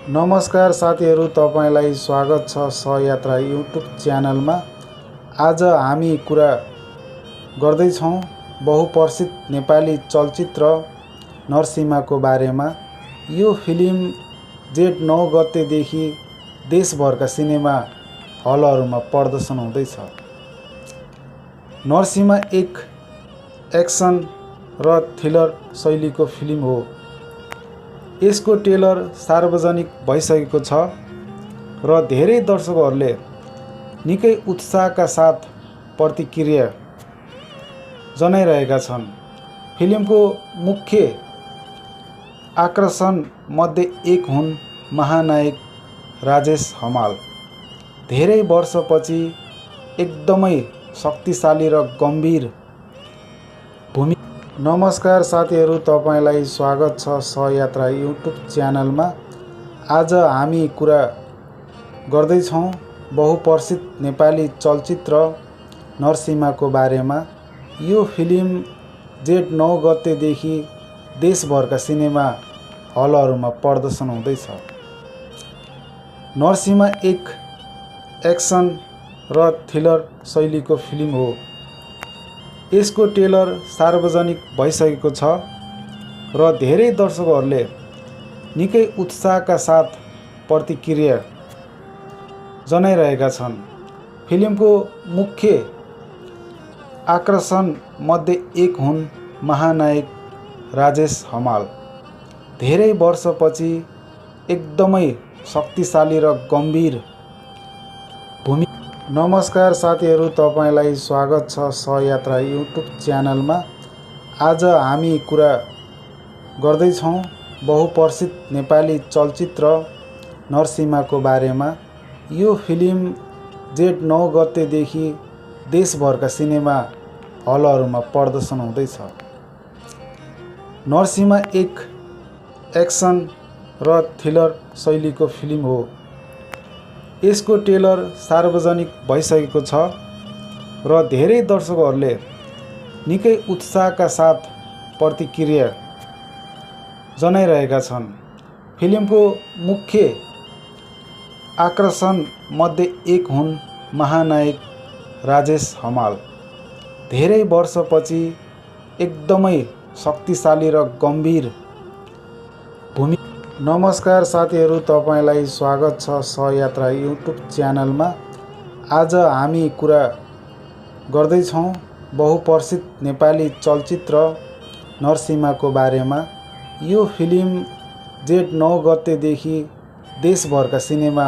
नमस्कार साथीहरू, तपाईलाई स्वागत छ सहयात्रा युट्युब च्यानलमा। आज हामी कुरा गर्दैछौँ बहुप्रसिद्ध नेपाली चलचित्र नरसिंहको बारेमा। यो फिल्म जेठ 9 गतेदेखि देशभरका सिनेमा हलहरूमा प्रदर्शन हुँदैछ। नरसिंह एक एक्सन र थ्रिलर शैलीको फिल्म हो। यसको ट्रेलर सार्वजनिक भइसकेको छ र धेरै दर्शकहरूले निकै उत्साहका साथ प्रतिक्रिया जनाइरहेका छन्। फिल्मको मुख्य आकर्षण मध्ये एक हुन् महानायक राजेश हमाल। धेरै वर्षपछि एकदमै शक्तिशाली र गम्भीर भूमिका। नमस्कार साथीहरू, तपाईलाई स्वागत छ सहयात्रा युट्युब च्यानलमा। आज हामी कुरा गर्दैछौँ बहुप्रसिद्ध नेपाली चलचित्र नरसिंहको बारेमा। यो फिल्म जेठ 9 गतेदेखि देशभरका सिनेमा हलहरूमा प्रदर्शन हुँदैछ। नरसिंह एक एक्सन र थ्रिलर शैलीको फिल्म हो। यसको ट्रेलर सार्वजनिक भइसकेको छ र धेरै दर्शकहरूले निकै उत्साहका साथ प्रतिक्रिया जनाइरहेका छन्। फिल्मको मुख्य आकर्षण मध्ये एक हुन् महानायक राजेश हमाल। धेरै वर्षपछि एकदमै शक्तिशाली र गम्भीर भूमिका। नमस्कार साथीहरू, तपाईलाई स्वागत छ सहयात्रा युट्युब च्यानलमा। आज हामी कुरा गर्दैछौँ बहुप्रसिद्ध नेपाली चलचित्र नरसिंहको बारेमा। यो फिल्म जेठ 9 गतेदेखि देशभरका सिनेमा हलहरूमा प्रदर्शन हुँदैछ। नरसिंह एक एक्सन र थ्रिलर शैलीको फिल्म हो। यसको ट्रेलर सार्वजनिक भइसकेको छ र धेरै दर्शकहरूले निकै उत्साहका साथ प्रतिक्रिया जनाइरहेका छन्। फिल्मको मुख्य आकर्षण मध्ये एक हुन् महानायक राजेश हमाल। धेरै वर्षपछि एकदमै शक्तिशाली र गम्भीर भूमिका। नमस्कार साथीहरू, तपाईलाई स्वागत छ सहयात्रा युट्युब च्यानलमा। आज हामी कुरा गर्दैछौँ बहुप्रसिद्ध नेपाली चलचित्र नरसिंहको बारेमा। यो फिल्म जेठ 9 गतेदेखि देशभरका सिनेमा